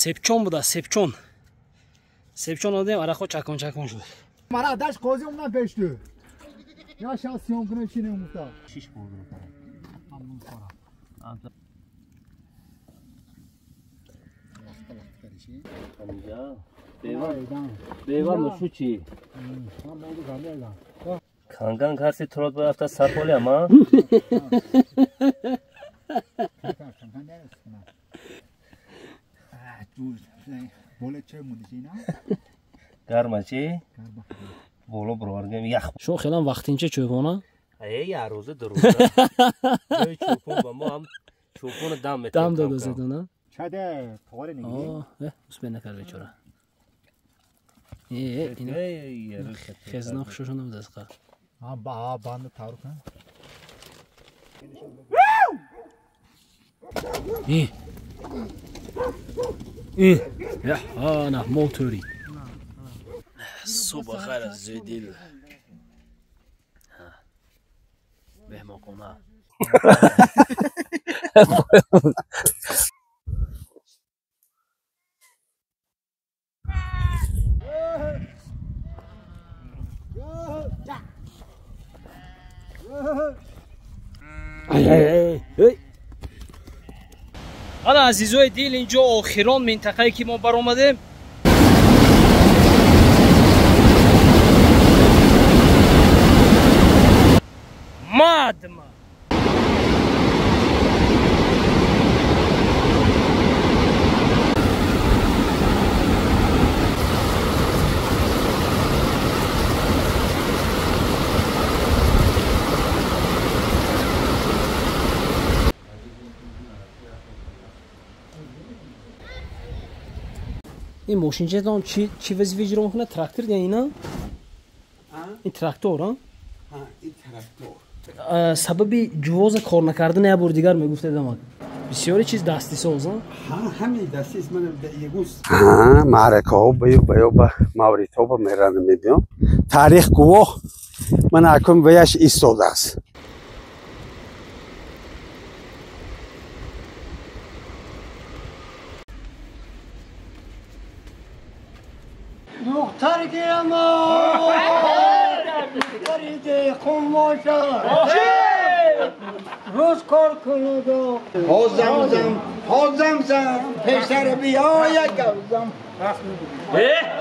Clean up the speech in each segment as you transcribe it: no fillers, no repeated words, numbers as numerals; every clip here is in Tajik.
Себчон буда, себчон. Себчон одем, арақо чакон чакон шуд. Мара даш қози умна пешту. Я щас съемку не чинем мута. Шиш бурду. Амун сара. Амиҷа. Бева. Бева мушучи. Канган карси трот барафта сарполи ама. Гарма чи? Боло бироваргем ях. Шо хелам вақтинча чӯпона? Э, я рӯза ду рӯза. Ҷои чӯпон ба мо ҳам чӯпона дам метем. Дам додазедона? Чаде тоғаре нигӣ? О, успе накард бечора. Э, ина хезна хушошона буд аз қа. А, ба, банда тавр кун. Э. Э, я, ана мотори. Субҳ хайр азизои дил. Меҳмонхона. Ана азизои дил, инҷо охирон минтақае ки мо баромадем. Мадма. Ин мошинчатон чи вазифа иҷро мекунад? Трактор я ина? Ин трактор, а? Ин трактор. Сабаби ҷувоза кор накардан як бор дигар мегуфтед амак. Бисёре чиз дастисоз, а? Ҳамин дастис ман ягон маъракаҳо баю ба мавридҳо ба мерана мебиём. Таърих гувоҳ ман акун ваяш истодааст. Muhtar girama, muhtar خماشا روز کار کنید و ها زمزم ها زمزم پسر بیاید گوزم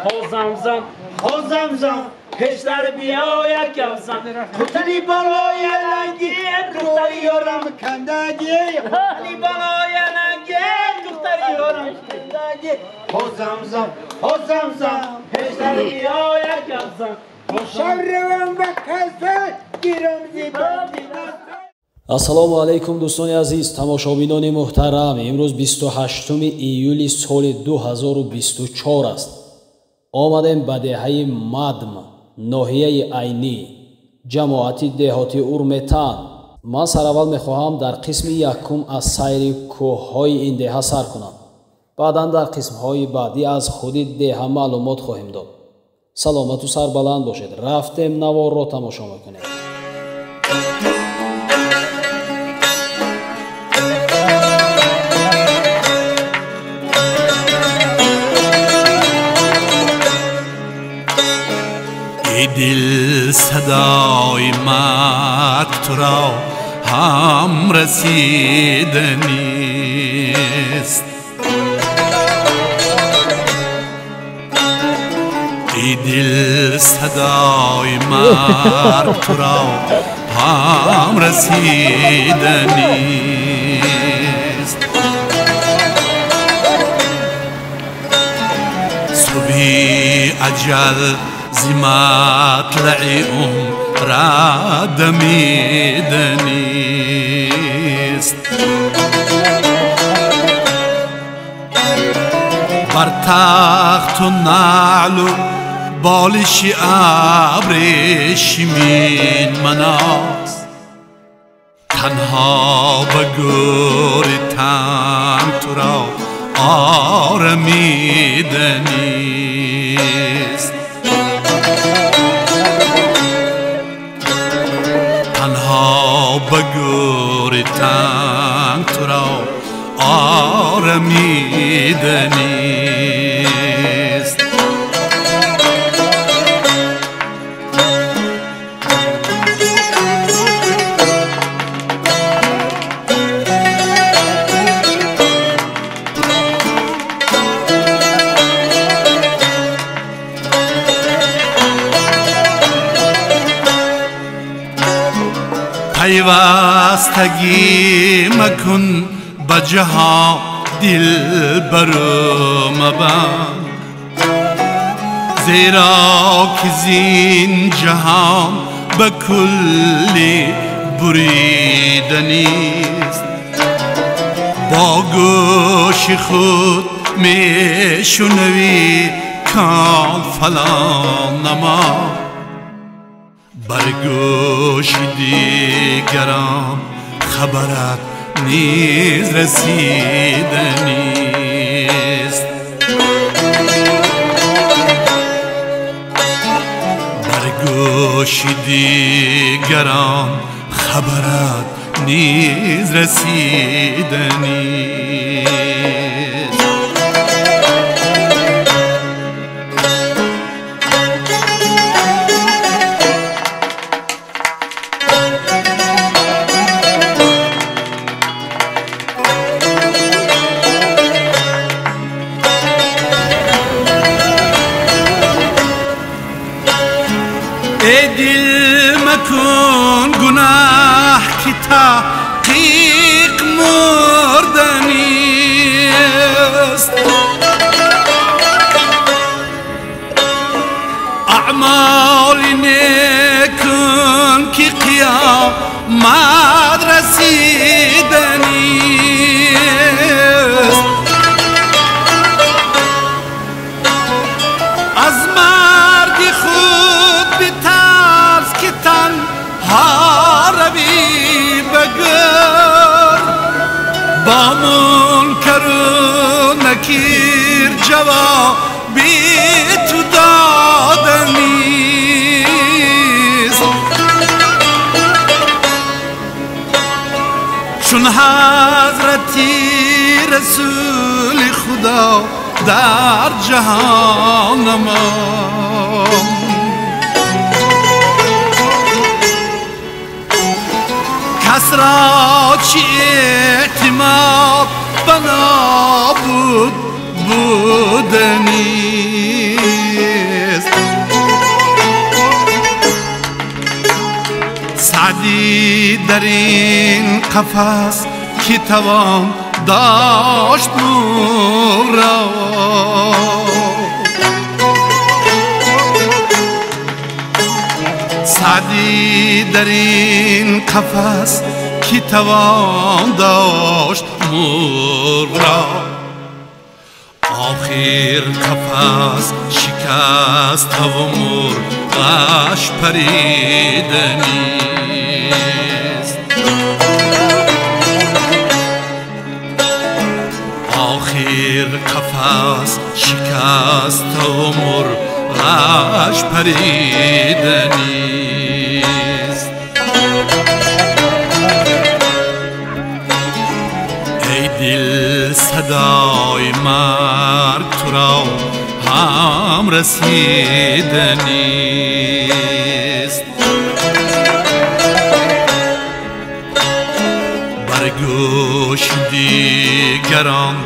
ها زمزم ها زمزم پسر بیاید گوزم قتلی بالای لنگی دختری یارم کندگی قتلی بالای لنگی دختری یارم کندگی ها زمزم ها زمزم پسر بیاید گوزم. Ассалому алайкум дӯстони азиз, тамошобинони муҳтарам. Имрӯз 28 июли соли 2024 аст. Омадем ба деҳаи Мадм, ноҳияи Айнӣ, ҷамоати деҳоти Урметан. Ман сараввал мехоҳам дар қисми якум аз сайри кӯҳҳои ин деҳа сар кунам. Баъдан дар қисмҳои баъдӣ аз худи деҳа маълумот хоҳем дод. Саломату сарбаланд бошед. Рафтем наворро тамошо мекунем. ای دل صدای مرگ تو را هم رسیده نیست، ای دل صدای مرگ تو را هم رسیده نیست. صبحی اجل ز مطلع عمر دمیده نیست، بر تخت و نعل و بالش ابریشمین مناست، تنها به گور تن تو را آرمیده نیست، تنها به گور تن تو را آرمیده رمیدنیست. پیوستگی مکن به جهان دل برو مبند، زیرا که زین جهان به کلی بریده نیست. با گوش خود می شنوی کان فلان نما، بر گوش دیگران خبرت نیز رسیده نیست. بر گوش دیگران خبرت نیز رسیده نیست. ای دل مکن گناه که تحقیق مردنیست، اعمال نیکن که قیامت رسیدنیست. از مرگ خود بترس که تنها روی بگر، با منکر و نکیر جوابی تو دادنیست. چون حضرتی رسول خدا در جهان ما، کس را چی اعتماد بنا بود بوده نیست. سعدی در این قفس که توان داشت مرغ را، سعدی در این قفس که توان داشت مرغ را، آخر قفس شکست و مرغش پریده نیست. آخر قفس شکست و مرغش پریده نیست. ای دل صدای مرگ تو را هم رسیده نیست. بر گوش دیگران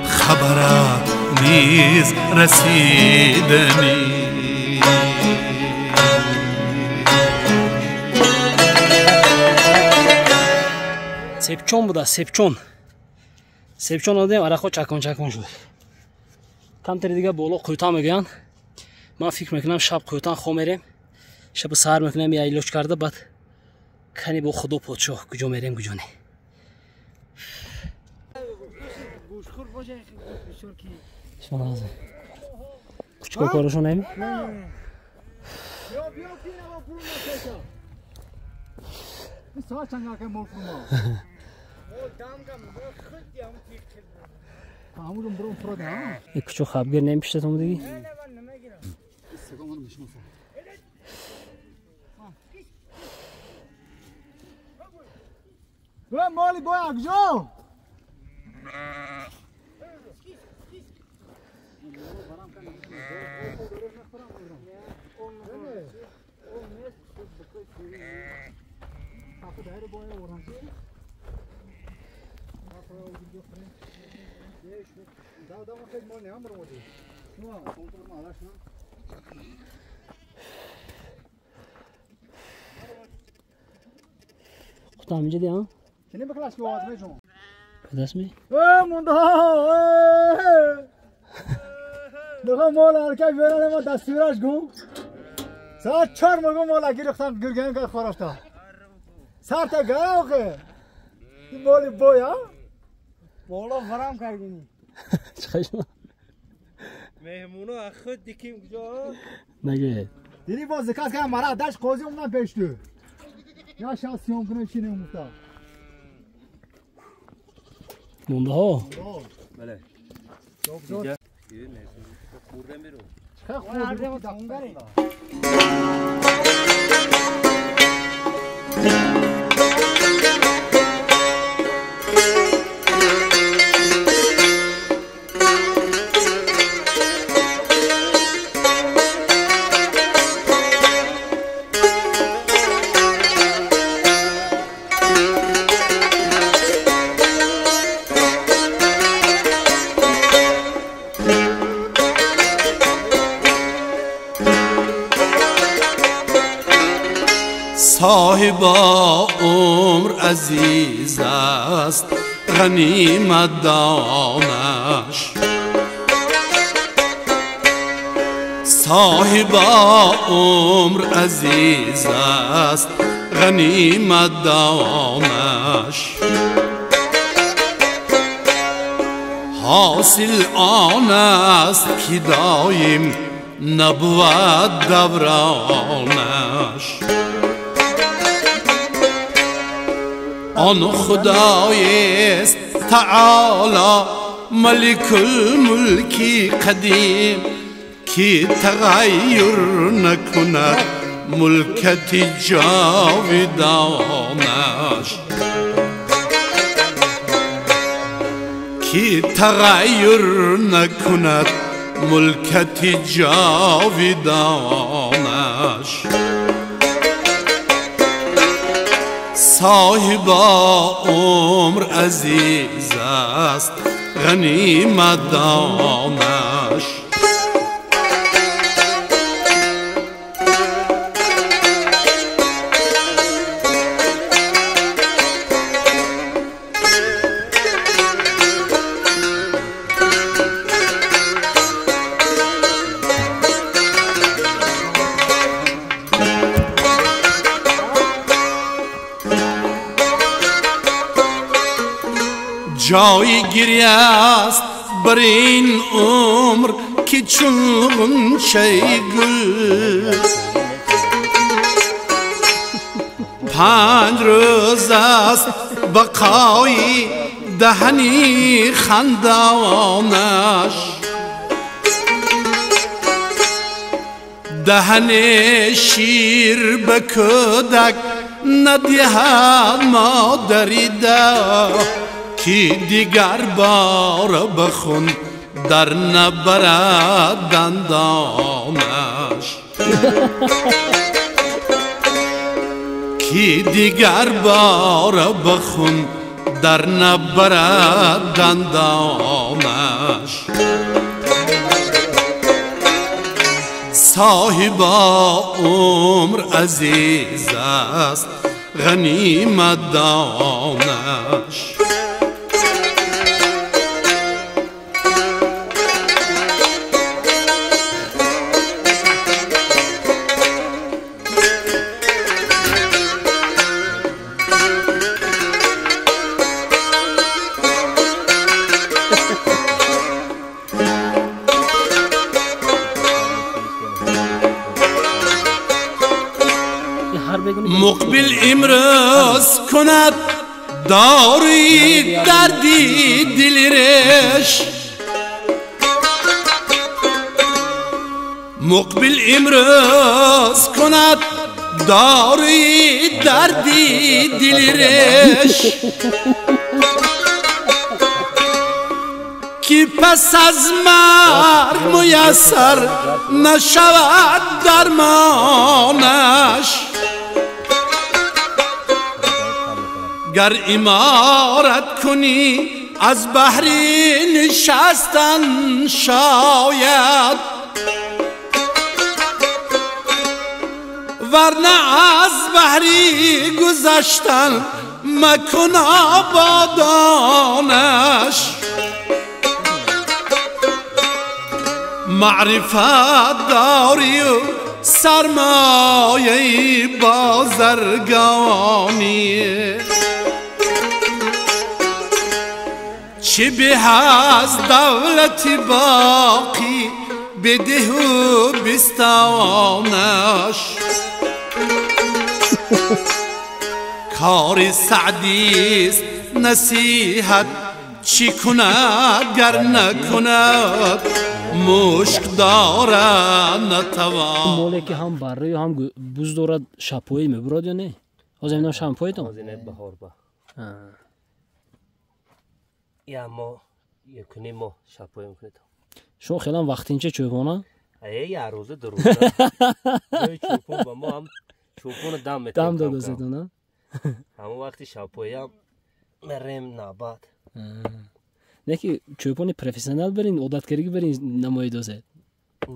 خبرت نیز رسیده نیست. Себчон буда, себчон. Себчон одем, арақо чакон чакон шуд. Камтари дига боло қӯйтан мегӯянд. Ман фикр мекунам шаб қӯйтан хо мерем. Шаб саҳар мекунам я илоҷ карда, баъд кани бо худо подшоҳ куҷо мерем, куҷо не. Кучка корашон ами? Кучо хабгир намепиштатон диги? Мали бой акҷо? قطعه من جدي ها؟ شنو بكلاش كوات ميجون؟ اسمي؟ ايه موندا دغه مال هرکه بیرون ما دستوراش گم ساعت 4 مگم مال گرفتم گرگن که خورفتا سر تا گاوخه این مال بویا بالا فرام کردی چه مهمونو از خود دیکیم کجا نگه دیدی باز کس که مرا داش قوزی اومدن پیش تو یا شاسیون کنه چی نموتا مونده ها بله چه خورده صاحب عمر عزیز است غنیمت دانش صاحب عمر عزیز است غنیمت دانش حاصل آن است که دایم نبود دورانش آن خدایست تعالی ملک الملک قدیم که تغییر نکند ملکت جاودانش که تغییر نکند ملکت جاودانش صاحب عمر عزیز است غنیمت دانش جای گریه است بر این عمر که چون غنچه گل 5 روز است بقای دهنی خندانش دهن شیر به کودک ندهد مادری ده که دیگر بار بخون در نبرد دندانش که دیگر بار بخون در نبرد دندانش صاحب عمر عزیز است غنیمت دانش مقبل امروز کند داری دردی دل رش مقبل امروز کند داری دردی دل رش که پس از مرگ میسر نشود درمانش. Гар иморат кунӣ аз баҳри нишастан шояд, варна аз баҳри гузаштан макун ободонаш. Маърифат дорию сармояи бозаргонӣ, чӣ беҳ аз давлати боқӣ бидиҳу бистонаш. Кори Саъдист насиҳат, чӣ кунад гар накунад, мушк дорад натавон. Моле ки ҳам барраю ҳам буз дорад, шапоӣ мебурад ё не? Ҳозир инам шампоитон? Ҳозир не, баҳор ба. Я мо якуним моҳ шапоӣ мекунед. Шумо хелам вақтинча чӯпона? Э, я рӯза ду рӯза. Ҷои чӯпон ба мо ҳам чӯпоно дам метем. Дам додазедон, а? Ҳамон вақти шапоиам мерем набад. Не ки чӯпони профессионал берин, одаткаригӣ берин намоидозед.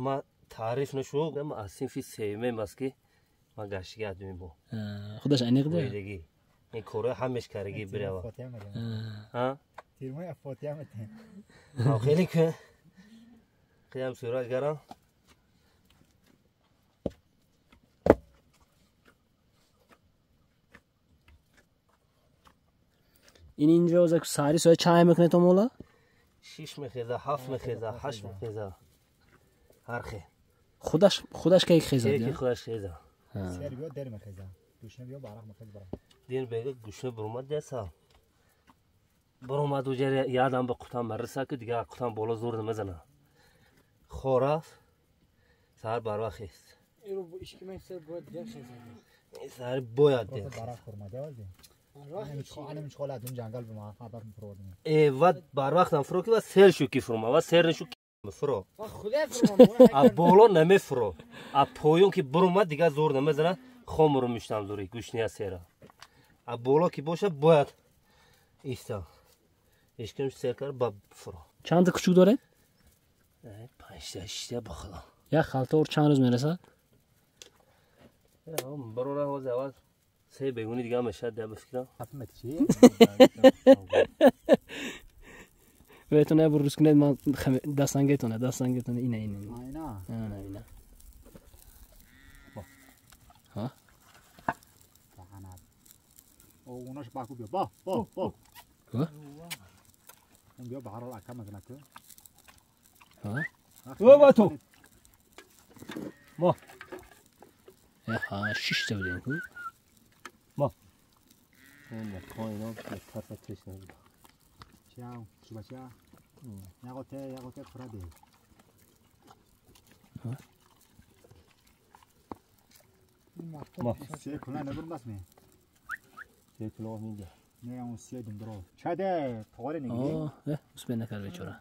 Ма таъриф нашуд, аз синфи сеюмем аст ки ма гаштиги адмӣ бо. Худаш аниқ да? Ин корҳои ҳамеш каригӣ бирава. Тирмои фотиҳа метем. Хеле ки қиям сурат гарам. Ин инҷо саҳари соат чанд мекунед то мола? 6 мехеза, 7 мехеза, 8 мехеза. Ҳар хел. Худаш ки хезад? Ки худаш хеза. Сер биё дер мехеза. Гушна биё барақ мехез барақ. Дин бега гушна бурумад деса. Бурумад уҷа ядам ба қутам мариса ки дигар қутам боло зур намезана. Хораф саҳар барвақт хест. Саҳар бояд дер. Барақ хурмада валди. Э, барвақтам фуро ки ва сер шу ки фурума, ва сер нешу ки фуро. А боло намефуро. А поён ки бурума дигар зур намезана, хомру миштам зури гушния сера. А боло ки боша бояд иста. Ишкам сер кар ба фуро. Чанд кучук доред? 5 6 ба худо. Як халтор чанд рӯз мерасад? Барора ҳозир аввал се бегуни дига мешад да ба фикрам. Бетон я бурус кунед, ман дастангетона, дастангетона ина ина. Ина. Ина ина. Ҳа? О, унаш баку биё. Ба, ба, ба. Ҳа? Он биё баҳарол ака мазана ту. Ҳа? О, ба ту. Мо. Ҳа, шишта будем ку. Мо. Ин тарфа теш набуд. Чао, чубача. Яготе, яготе хӯраде. Мо. Се кула набурмас ме? Се кула минҷа. Не, он се думбро. Чаде, тоғоре нигӣ? О, успе накард бечора.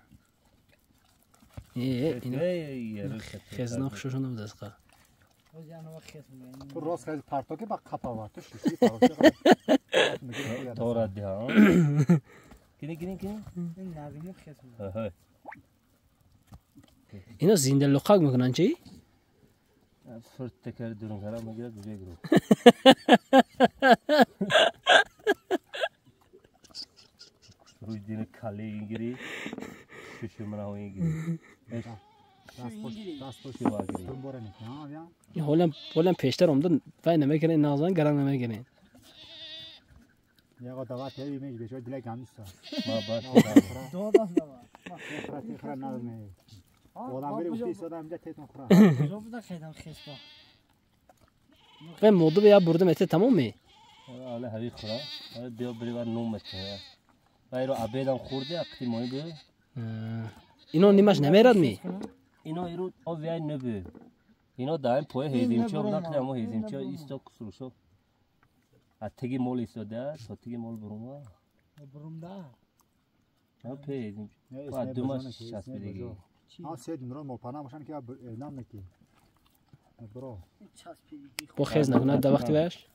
Э, ин хезна хушошон набуд аз қа. Ту рост хез парто ки ба қапава, ту шиши парто. Тора диҳа. Кини кини кини. Ино зинда луқак мекунанд чи? Фурт текар дурун кара мегирад бегиру. Рӯи дини кале ингири, шушу манаҳо ингири. Ҳолам пештар омда вай намекунед, нағзан гаранг намекунед. Яго дава теви меж бешо дилай гамиста. Ма баш. Хра надме. Одам бири ути сода инҷа тетон хра. Вай моду я бурда мете тамом ме? Ала ҳави хра. Биё бири ва ном мете. Вайро абедам хӯрде, ақти мои бу. Ино нимаш намерад ми? Ино иру овяй набу. Ино даим пои ҳезимчо нақли амо ҳезимчо исто кусрушо. А теги мол истода, то теги мол бурума. Бурумда. А пе ҳезимчо. Па дума часпидиги. А се думро мо пана бошан ки нам неки. Бро. Бо хез накунад да вақти ваяш?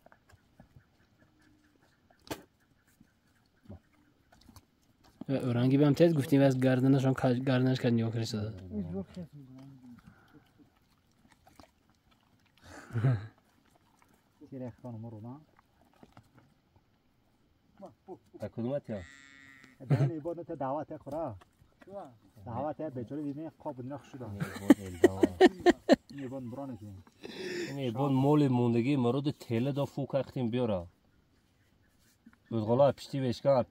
Оранги бам тез гуфтим аз гарданашон гарданаш кад нигоҳ кардисада. Та кудумат я? Дани ибодат даъват хӯра. Даъват бечора дидин қоб нах шуда. Ибод броне ки. Ибод моли мондагӣ мароди теле до фук ахтим биёра. Бузғола пишти вешка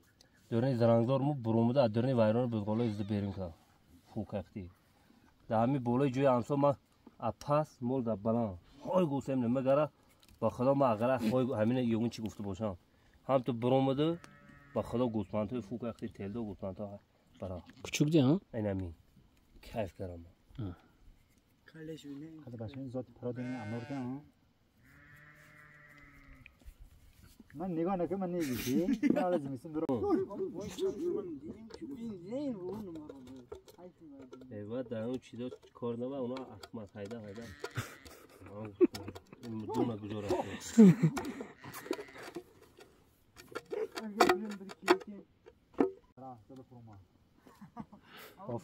дурни зарангдор му бурумуда дурни вайрон бузғола изди берин ка. Фук ахти. Да ҳами болои ҷои ҳамсо ма апас мол да балан. Ҳой гусем намегара ба худо ма агара ҳой ҳамина ёгун чи гуфта бошам. Ҳам ту бурумуда ба худо гӯсфандҳои фук ахти телдо гӯсфандҳо бара. Кучук ди, ҳа? Айнами. Кайф карам. Хада башин зот продени аморда, ҳа? من نگاه نکنم من نمی‌گیری. من حالا زمستون برو. ایوا در اون چیزا کار نبا اونا احمد هایدا هایدا. این دونا گذاره.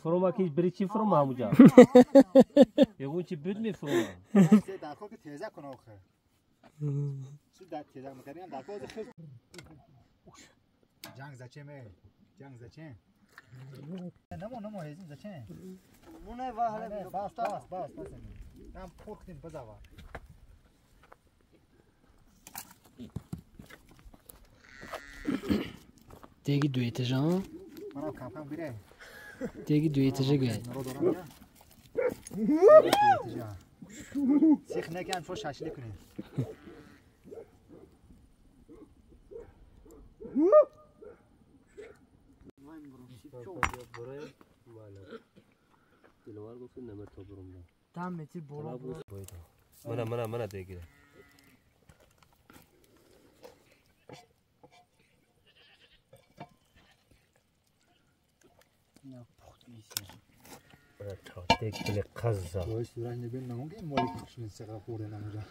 فروما کی بری چی فروما همونجا؟ یه چی بود می فروما. در خاک تیزه کنه آخه. جنگ زچه جنگ زچه نمو نمو هزین زچه مونه واه باس باس باس باس نم پختیم بزاوا دیگه دوی تجا منم کم کم بیره دیگه دوی تجا گه سیخ نکن فوش شاشلی کنی منا منا منا دیگه تا دیگه قزا وای سوران نبین نمونگه مالی کشون سقا خورده نمونجا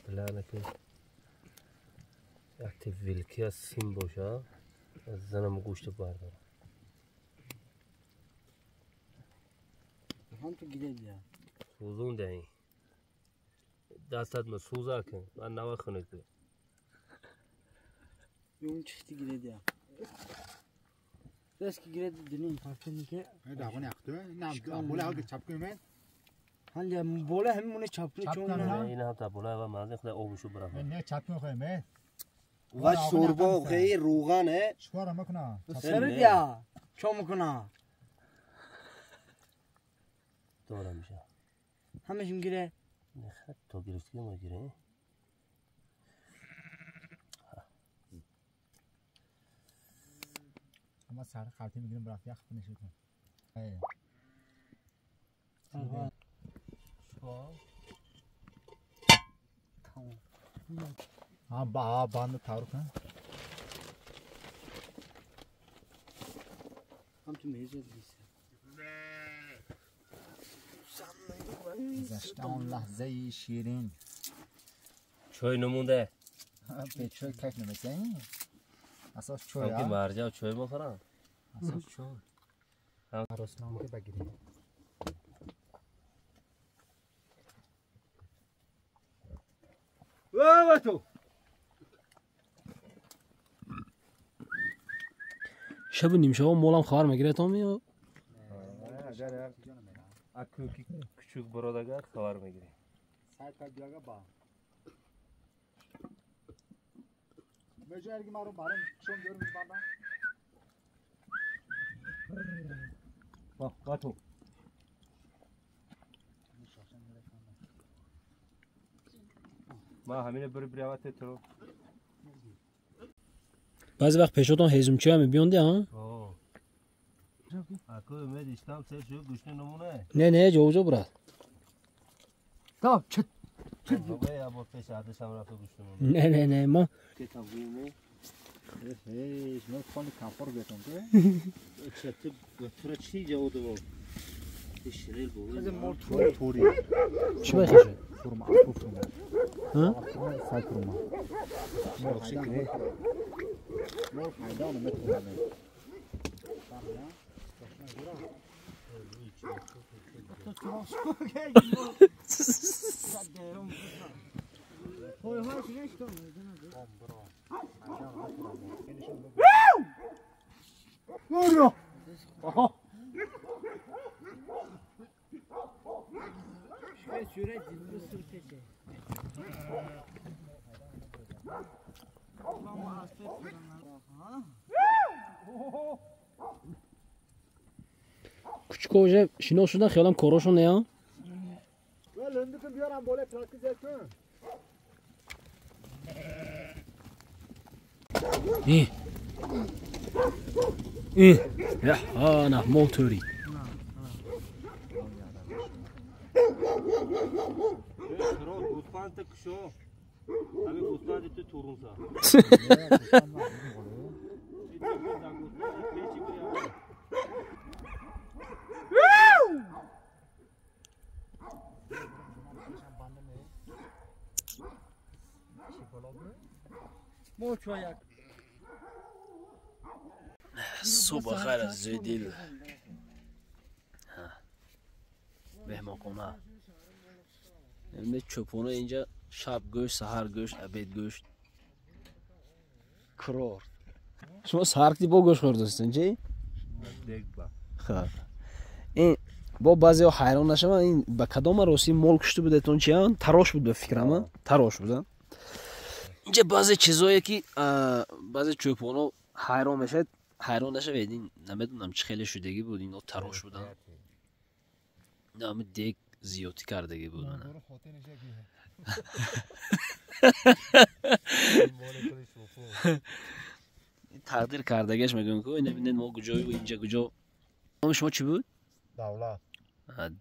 بلانه که وقتی ویلکی از سیم باشه از زنم گوشت بردارم هم تو گیره بیا سوزون دهی دستت ما سوزا کن من نوا خنک بیا اون چختی گیره بیا دست که گیره دنیم پرچنی که داغون اختو نه بالا ها چپ کنیم حالا بالا همونه چپ چون نه این هم تا بالا و مازن خدا آبشو برم نه چپ میخوایم و شوربا خیلی روغنه چیکار میکنه سر بیا چه میکنه دارم میشه همش میگیره نه خط تا گرفتی ما گیره اما سر خالتی میگیریم برات یخ نشه کن ها با باند تاور کن هم تو میزه دیسه گذشته آن لحظه شیرین چای نمونده به چای کک نمیزنی اساس چای هم که مرجع چای بخورم اساس چای عروس نام که بگیریم تو شب نیمشب مولم خواهر میگیره تا می اکو کوچک برادر خبر میگیره سایت کا بیاگا با مجاری مارو بارم چون دور می بابا با با تو ما همینه بری بریوات تو بعضی وقت پیشاتون هیزمچی هم میبیوندی ها؟ اکو امید اسلام سر شو گوشت نمونه نه نه جو جو برات تا چت بابا یا با پیش عادش هم رفت گوشت نمونه نه نه نه ما کتابیمه هیچ من خالی کمپور بیتون که چت تو چی جو دو شریل بود توری چی بخشه فرما فرما ها سایت فرما مور فایده مور فایده Кучко уже шинос шудан, хиёлам корошон не. На мотори. Субҳ бахайр, азизои дил. Меҳмонхона. Чӯпона инҷа шаб гӯшт, саҳар гӯшт, обед гӯшт. Крор. Шумо саҳар ки бо гӯшт хӯрдастен, чи? Хуб. Ин бо баъзеҳо ҳайрон нашаванд, ин ба кадом маросим мол кушта будетон чи? Тарош буд ба фикрам, тарош буд. Инҷа баъзе чизое ки баъзе чӯпоно ҳайрон мешавад, ҳайрон нашавед, ин намедонам чӣ хеле шудагӣ буд, ино тарош буданд. Ҳами дег зиёдтӣ кардагӣ буд. Тақдир кардагиаш мегӯям ку, ина бинед мо куҷою инҷа куҷо. Номи шумо чӣ буд? Давлат.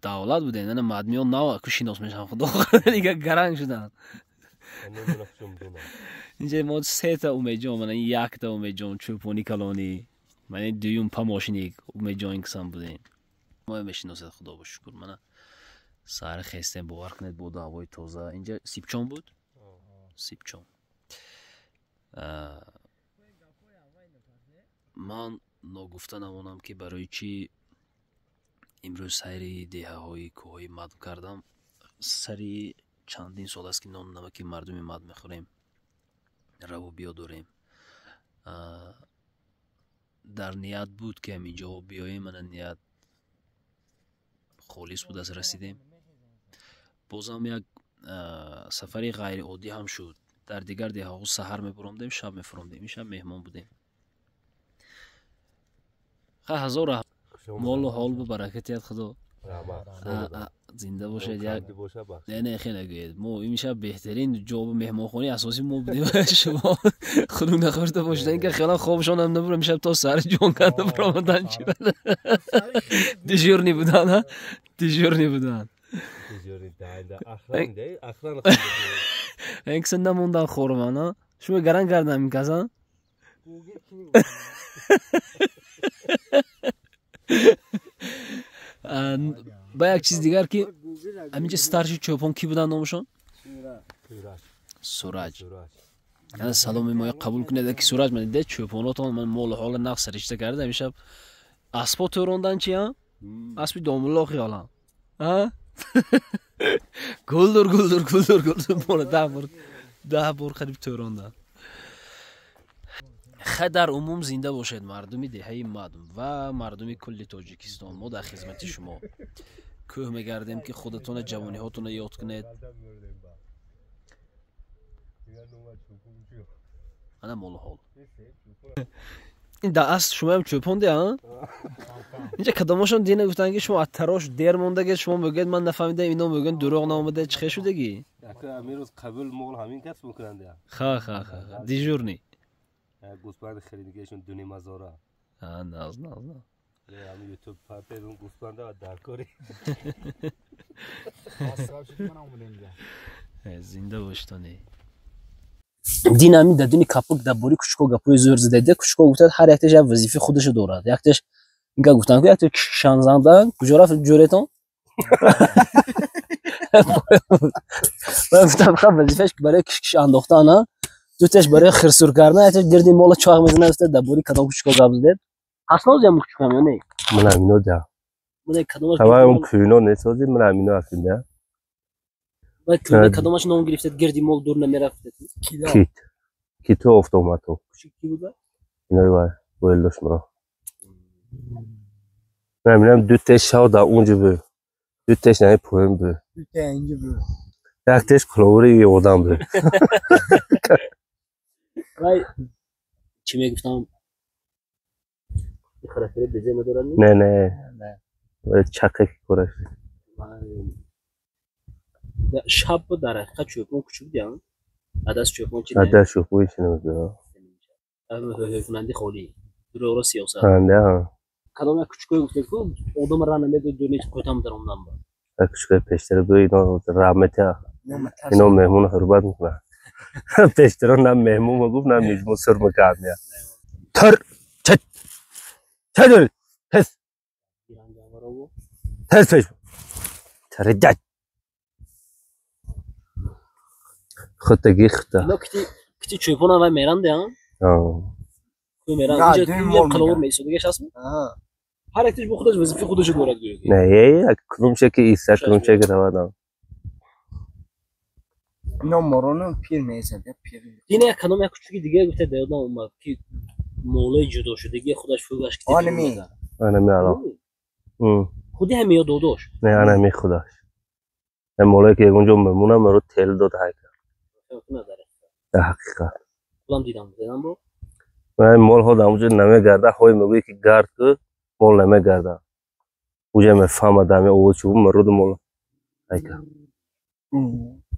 Давлат будем, ана мадмиён нав ку шинос мешаванд, худо дига гаранг шуданд. Инҷа мо сета Умедҷон, мана якта Умедҷон чӯпони калонӣ, мана дуюм памошник Умедҷон инкисан будем. Мо мешиносед, худо ба шукр. Мана саҳар хестем, бовар кунед, бо ҳавои тоза. Инҷа Сипчон буд? Сипчон. Ман ногуфта намонам ки барои чӣ имрӯз сайри деҳаҳои кӯҳҳои Мадм кардам. Сари чандин сол аст ки нону намаки мардуми Мадм мехӯрем, раву биё дорем. Дар ният буд ки ҳаминҷо биёем, ана ният холис буд, аз расидем. Бозам як сафари ғайриоддӣ ҳам шуд. Дар дигар деҳаҳо саҳар мебуромдем, шаб мефуромдем. Ин шаб меҳмон будем. Ха ҳазор молу ҳол ба баракатият худо. Зинда бошед. Як не, хеле гӯед. Мо ин шаб беҳтарин ҷо меҳмонхонаи асосӣ мо будем. Шумо хунук нахӯрда бошед, ин ки хеле хобшон ҳам набурам, шаб то саҳар ҷон карда баромадан чӣ бада. Дежурный будан, ҳа? Дежурный будан. Ин киса намондан хорман, ҳа? Шумо гаранг кардам ин каса? Ба як чиз дигар ки ҳаминҷа старши чӯпон кӣ буданд номашон? Сураҷ. Саломи моя қабул кунед ки Сураҷ, ман дида чӯпонотон ман молу ҳола нақс ришта карда ҳамин шаб аспо тӯрондан чи, ҳа? Аспи домулло хиёлам. Ҳа? Гулдур гулдур гулдур гулдур мола 10 бор қариб тӯрондан. Хай дар умум зинда бошед мардуми деҳаи Мадм ва мардуми кулли Тоҷикистон. Мо дар хизмати шумо. Кӯҳ мегардем ки худатона, ҷавониҳотона ёд кунед. Ана молу ҳол. Ин дар асл шумоям чӯпонде, а? Инҷа кадомошон дина гуфтанд ки шумо аз тарош дер мондагед, шумо мегӯед ман нафаҳмидам, ино мегӯянд дурӯғ наомада, чӣ хел шудагӣ? Амирӯз қабул мол ҳамин кас мекунанд. Ха ха ха, дежурный. Гӯсфанди харидагиашон дунемазора. Наз наз наз. Ҳамин ютуб партедум гӯсфанда дар кори. Зинда боштони. Дин ҳамин дар дуни капук дар бори кучко гапҳои зӯр задаида. Кучко гуфтад ҳар якташ як вазифаи худашо дорад. Якташ инка гуфтанд ку якташ кишкишанзанда куҷо рафт ҷӯретон? Ман гуфтам ха вазифааш барои кишкиш андохтан, а? Дуташ барои хирсур кардан, якташ гирди мола чоқ мезанад, гуфта дар бори кадом кучко гап задед? Ҳастноз ям кучукам ё не? Ман амино да. Ман кадомаш Ҳамаи он кӯино несози, ман амино ҳастин да. Вай кӯина кадомаш ном гирифтед, гирди мол дур намерафтед? Кит. Киту офтомату. Кучук ки буда? Инои вай, бойл дошт маро. Ман аминам ду теш шав да унҷо бу. Ду теш наи поён бу. Ду те инҷо бу. Як теш қуловури одам бу. Вай чӣ мегуфтам? Характери безе надорад? Не, не. Чақе ки кораш. Шаб дар ҳақиқат чӯпон кучук диям. Адас чӯпон чи? Адас чӯпон чи намедонам. Кунанди холӣ. Дурӯғро сиёсат. Анда. Кадом як кучукое гуфтед ку одам ра намедод дур неч қӯтам даромдан ба. Кучукои пештара бу ино раҳматя. Ино меҳмонро ҳурмат мекунад. Пештара на меҳмон мегуфт, на мизбон сур мекард. Тар чат. Чат. Пес. Пес пеш. Тарадат. Хута гихта. Ино кити чӯпона вай меранде, а? Ку меранд. Инҷо қиловур меисод, дигаш ҳаст? Ҳар якташ бо худаш вазифаи худашо дорад гӯё. Не, як кудумча ки иста, кудумча ки равад. Ино морону пир меизад, пир. Ин як кадом як кучуки дига гуфта да ёдам омад ки молои ҷудо шудагӣ худаш фӯгаш ки. Анами. Анами ало. Худи ҳами ё додош? Не, анами худаш. Молое ки ягон ҷо мемонам, маро тел дод ҳайка. Дар ҳақиқат. Худам дидам, дидам бо. Ман молҳо дар онҷо намегарда, ҳой мегӯяд ки гард ку, мол намегарда. Уҷа мефаҳмад дар ҳамин овоз чӣ буд, мароду мол ҳайка.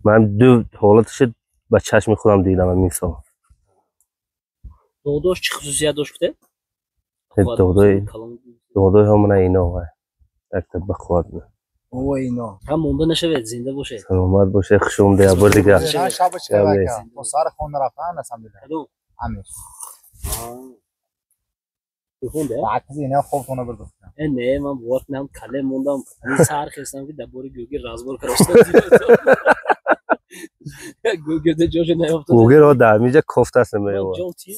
Ман ду ҳолаташо ба чашми худам дидам ҳамин сол. Додош чӣ хусусият дошт гуфте? Додои ҳо мана ино вай. Якта ба қувват буд. Ова ино. Ҳам монда нашавед, зинда бошед. Саломат бошед, хуш омадед, як бор дигар. Шаб чӣ кард? То сари хона рафтан насам дида. Амир. Баъд ина хоб хона бурд. Не, ман бовар кунам, кале мондам. Ҳамин сар хестам ки дар бори Гугел разбор карда. Гугел да ҷошо наёфта. Гугел ҳо дар ҳаминҷа кофта аст намеёбад.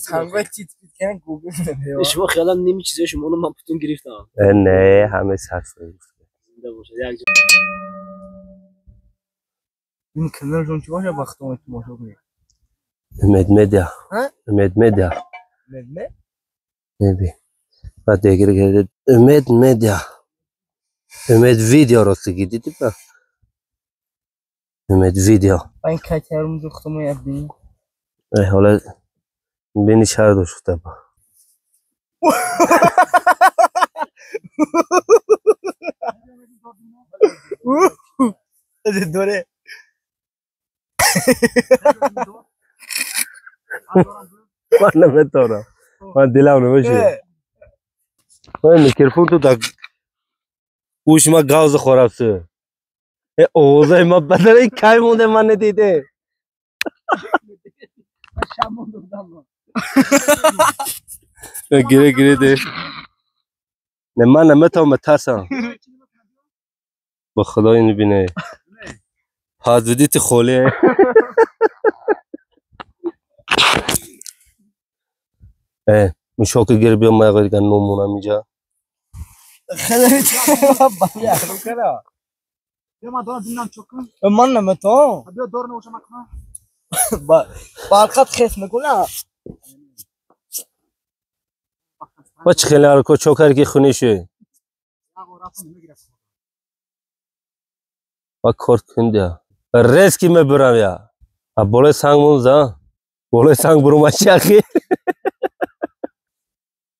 Сангвай чиз кардам Гугел намеёбад. Шумо хаёлам ними чизои шуморо ман путун гирифтам. Не, ҳама сар шуд. Зинда бошед. Як ҷо. Ин каналшон чӣ бошад вақтон тамошо кунед? Умед медиа. Умед медиа. Умед ме? Неби. Баъд дигар гирд Умед медиа. Умед видео ростигӣ дидӣ ба? Умед видео. Ин катярум духтамо ябин. Ҳола бини шаҳр дошта ба. Доре. Ман наметавонам. Ман дилам намешавад. Ой, микрофон ту дар гӯши ман гавза хӯрабсу. Овозаи ман бадараи кай монде ман надиде. Гире гире де. Не, ман наметавонам, тарсам. Ба худо ин бинед. Подведите холе. Мушоки гир биё ман дигар номонам инҷа. Ман наметавонам. Барқат хес мекунам. Ба чӣ хеле ҳарко чо кард ки хунӣ шуд? Ба кор кундя. Резки мебурам я. А болои санг монза. Болои санг бурума чи ахи?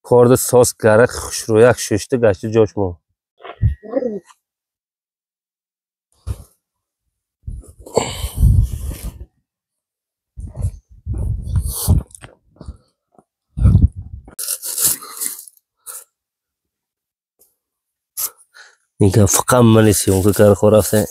Корда сос гарак хушрӯяк шушта гашта ҷош мо. Ника фақат мани съёмка карда хо рафтем.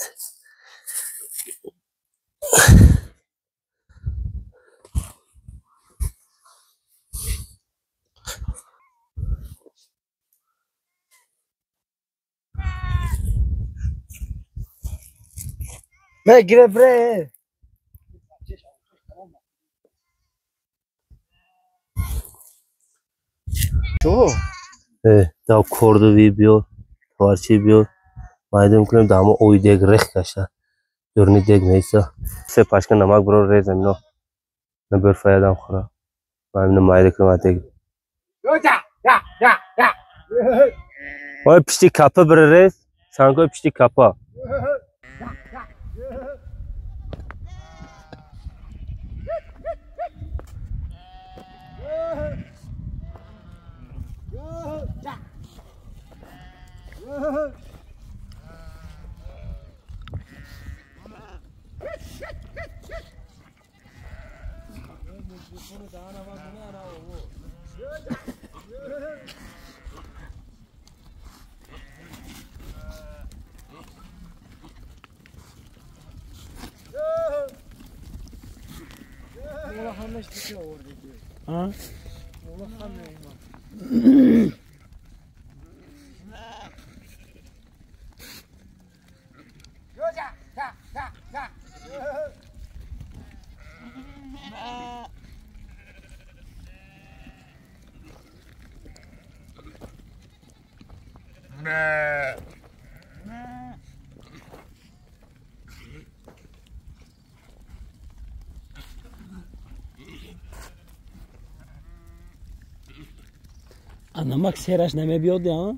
Не, гире бре. Чо? Да кордови биё, товарчи биё. Майда мекунем да ҳамо ои дег рех каша. Дурни дег меиса. Се пачка намак биро резам ино. Набер фаядам хӯра. Ма ино майда кунам дег. Ой пишти капа бире рез. Сангои пишти капа. Намак сераш намебиёд, а?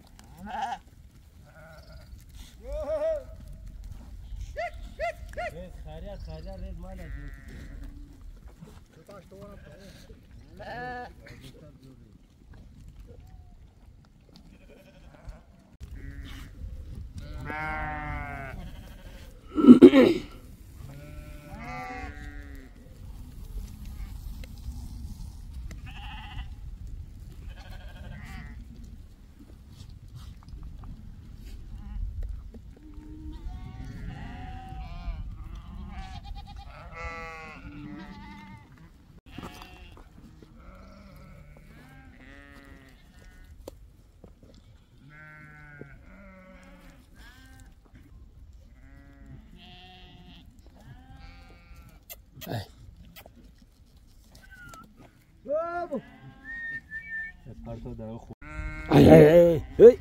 Ай, ай, ай, ай.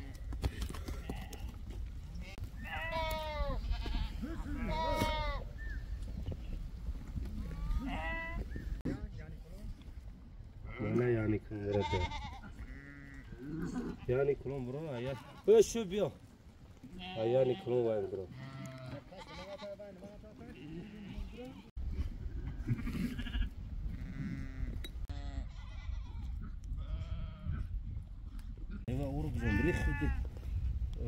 Yani kulon bro, aya. Ö şu biyo. Yani kulon var bro. Eva urub zomri khudi.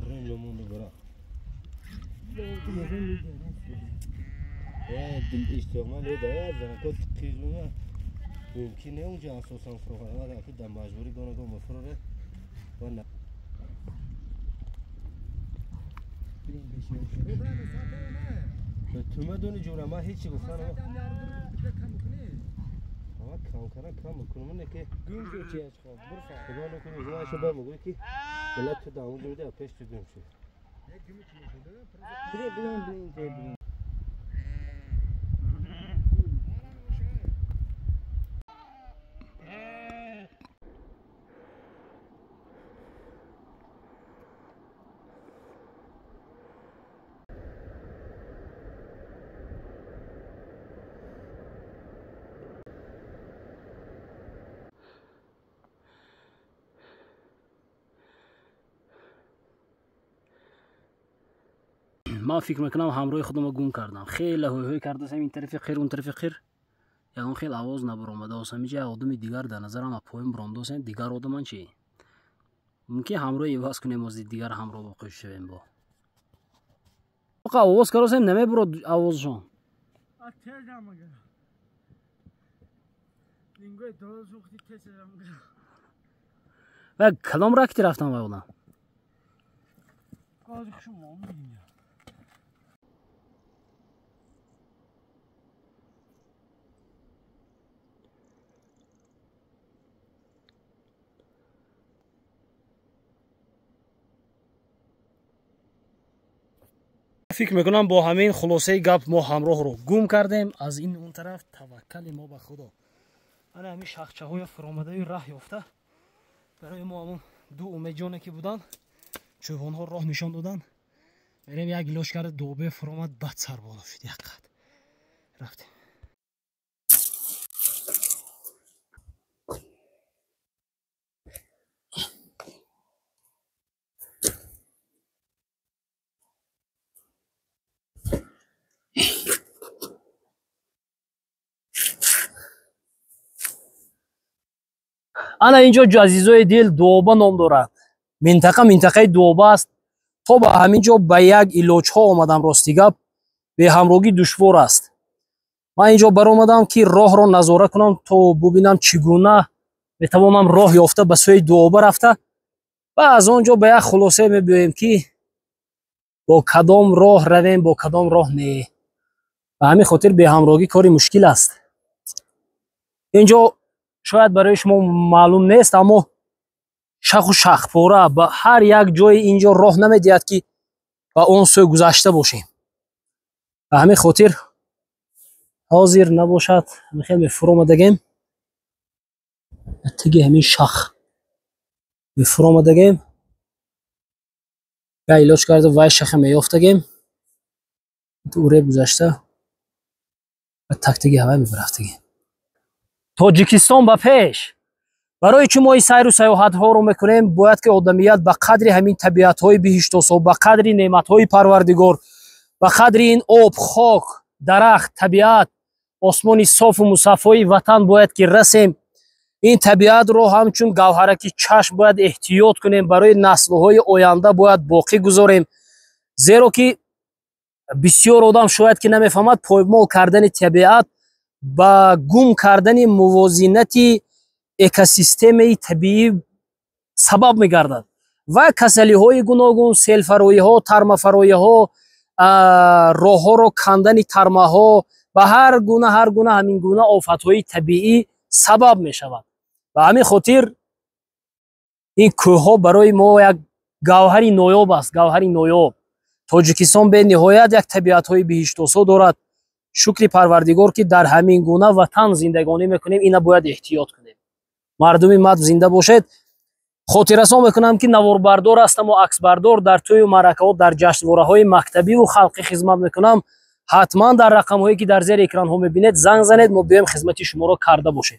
Rem lemon bro. Ya dil istimal eda zanko tizuma. Mümkün ne onca asosan froğa da ki da majburi gona go mafrore. تو مدونی جورا ما هیچی گفتن اما کم کردن کم میکنم نه که گم شو چی از خواب برو خدا نکنه زمان شو بگو که ملت تو دامون جوری پیش تو گم شو بریم بریم. Ман фикр мекунам ҳамроҳи худамро гум кардам. Хеле ҳойҳой кардасам ин тарафи қир, он тарафи қир, ягон хел овоз набаромадаосам. Иҷа одами дигар дар назарам а поён баромадаосам. Дигар одаман чи? Мумкин ҳамроҳи иваз кунем, ози дигар ҳамроҳ воқиф шавем бо. Оқа овоз кардасем, намебурод овозшон. Ва калом ракти рафтам ва одам. Фикр мекунам бо ҳамин хулосаи гап мо ҳамроҳро гум кардем. Аз ин он тараф таваккали мо ба Худо. Ана ҳамин шахчаҳои фуромадаи раҳ ёфта барои мо ҳамон Ду умедҷоне ки буданд, чӯпонҳо роҳ нишон доданд. Мерем як илоҷ карда Дуобе фуромад, бад сар боло шуд як қад. Рафтем. Ана инҷо азизои дил Дуоба ном дорад. Минтақа минтақаи Дуоба аст. То ба ҳамин ҷо ба як илоҷҳо омадам, рости гап беҳамрогӣ душвор аст. Ман инҷо баромадам ки роҳро назора кунам то бубинам чӣ гуна метавонам роҳ ёфта ба сӯи Дуоба рафта ва аз он ҷо ба як хулоса мебиёем ки бо кадом роҳ равем, бо кадом роҳ не. Ба ҳамин хотир беҳамрогӣ кори мушкил аст. Инҷо шояд барои шумо маълум нест, аммо шаху шахпора ба ҳар як ҷои инҷо роҳ намедиҳад ки ба он сӯ гузашта бошем. Ба ҳамин хотир ҳозир набошад, хеле мефуромадагем, теги ҳамин шах мефуромадагем, я илоҷ карда вай шаха меёфтагем, уреб гузашта ва тактиги ҳавай мебарафтагем. Тоҷикистон ба пеш. Барои чӣ мо ин сайру саёҳатҳоро мекунем? Бояд ки одамият ба қадри ҳамин табиатҳои биҳиштосо, ба қадри неъматҳои Парвардигор, ба қадри ин об, хок, дарахт, табиат, осмони софу мусаффои ватан бояд ки расем. Ин табиатро ҳамчун гавҳараки чашм бояд эҳтиёт кунем, барои наслҳои оянда бояд боқӣ гузорем. Зеро ки бисёр одам шояд ки намефаҳмад, поймол кардани табиат ба гум кардани мувозинати экосистемаи табиӣ сабаб мегардад ва касалиҳои гуногун, селфароиҳо, тармафароиҳо, роҳҳоро кандани тармаҳо ба ҳар гуна ҳамин гуна офатҳои табиӣ сабаб мешавад. Ба ҳамин хотир ин кӯҳҳо барои мо як гавҳари ноёб аст, гавҳари ноёб. Тоҷикистон бениҳоят як табиатҳои биҳиштосо дорад. Шукри Парвардигор ки дар ҳамин гуна ватан зиндагонӣ мекунем, ина бояд эҳтиёт кунем. Мардуми мад зинда бошед. Хотиррасон мекунам ки наворбардор ҳастаму аксбардор, дар тӯю маъракаҳо, дар ҷашнвораҳои мактабиву халқӣ хизмат мекунам. Ҳатман дар рақамҳое ки дар зери экранҳо мебинед занг занед, мо биёем хизмати шуморо карда бошем.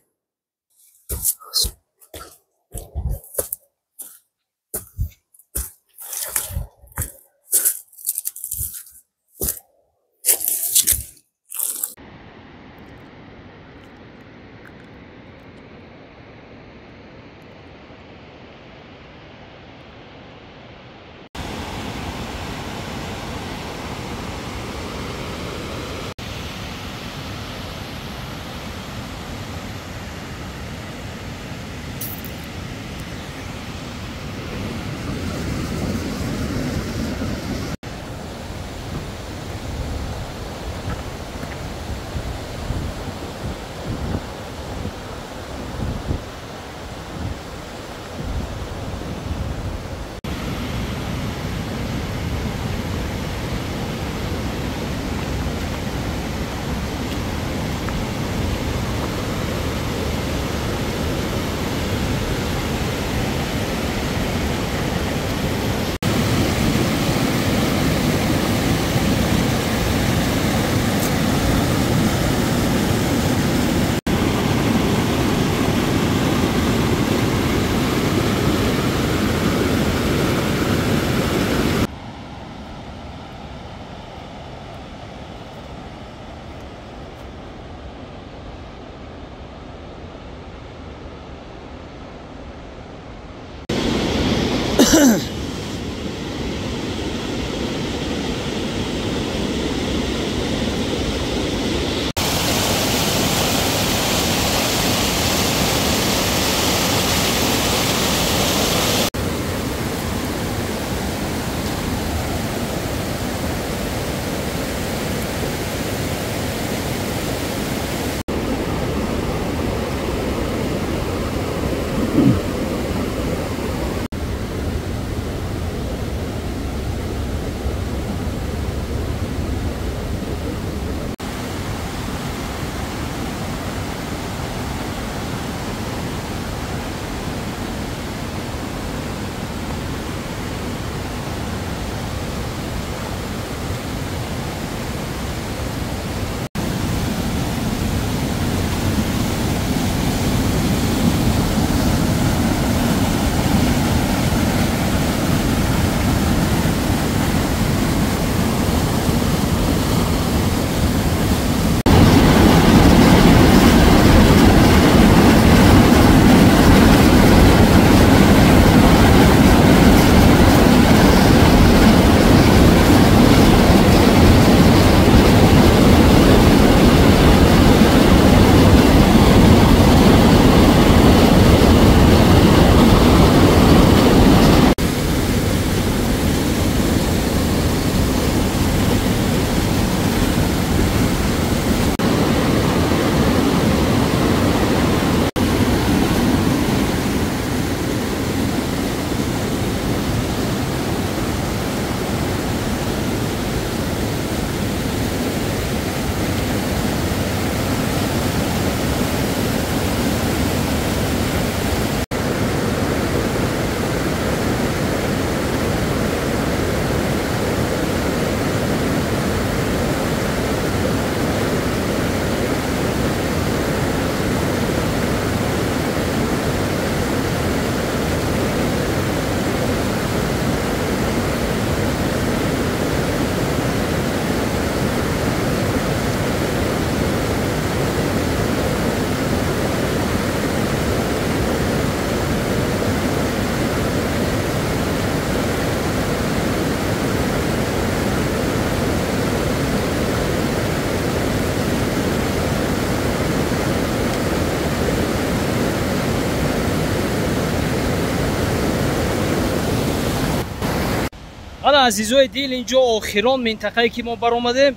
Мана азизои дил, инҷо охирон минтақае ки мо баромадем,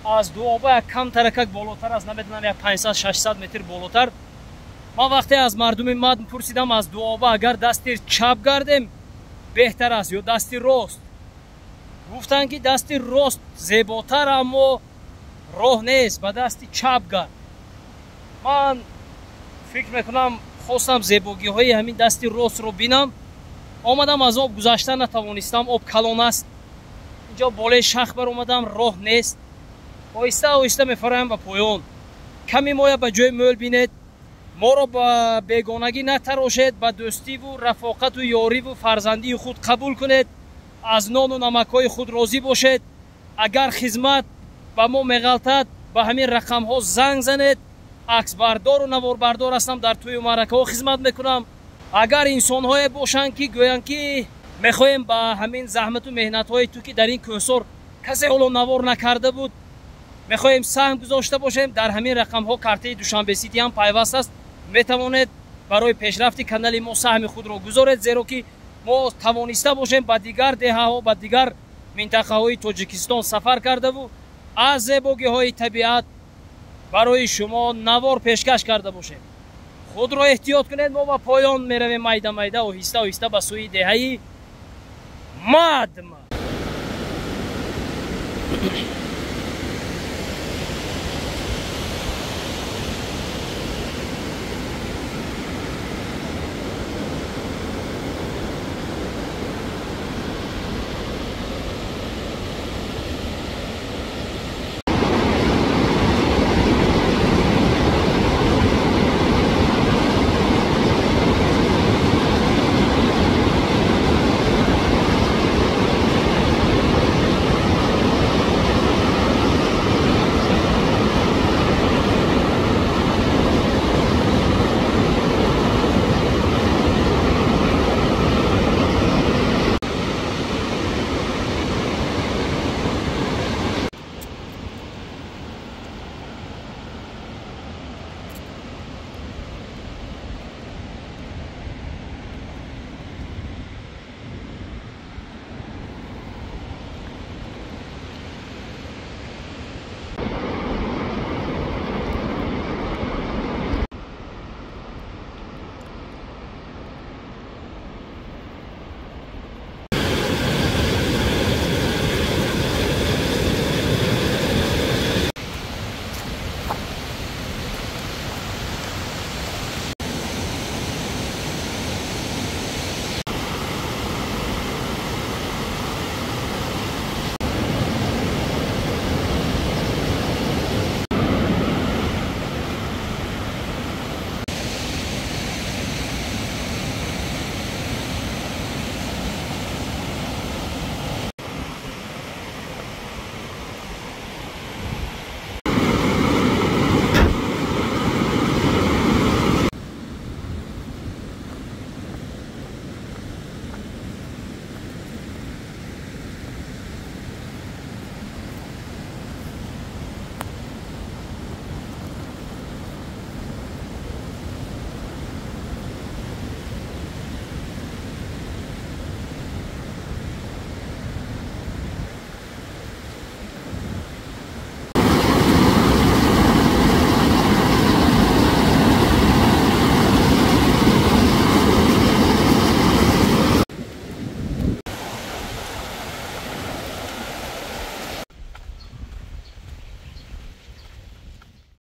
аз Дуоба як камтаракак болотар аст, намедонам, як 500-600 метр болотар. Ман вақте аз мардуми Мадм пурсидам, аз Дуоба агар дасти чап гардем беҳтар аст ё дасти рост, гуфтанд, ки дасти рост зеботар, аммо роҳ нест, ба дасти чап гард. Ман фикр мекунам, хостам зебогиҳои ҳамин дасти ростро бинам. Омадам, аз об гузашта натавонистам, об калон аст. Инҷо болои шах баромадам, роҳ нест. Оҳиста оҳиста мефароям ба поён. Ками моя ба ҷои мӯл бинед, моро ба бегонагӣ натарошед, ба дӯстиву рафоқату ёриву фарзандии худ қабул кунед, аз нону намакҳои худ розӣ бошед. Агар хизмат ба мо меғалтад, ба ҳамин рақамҳо занг занед. Аксбардору наворбардор ҳастам, дар тӯю маъракаҳо хизмат мекунам. Агар инсонҳое бошанд, ки гӯянд, ки мехоҳем ба ҳамин заҳмату меҳнатҳои ту, ки дар ин кӯҳсор касе ҳоло навор накарда буд, мехоҳем саҳм гузошта бошем, дар ҳамин рақамҳо картаи Душанбе Сити ҳам пайваст аст, метавонед барои пешрафти канали мо саҳми худро гузоред, зеро ки мо тавониста бошем ба дигар деҳаҳо, ба дигар минтақаҳои Тоҷикистон сафар кардаву аз зебогиҳои табиат барои шумо навор пешкаш карда бошем. Худро эҳтиёт кунед. Мо ба поён меравем, майда майда, оҳиста оҳиста ба сӯи деҳаи Мадм.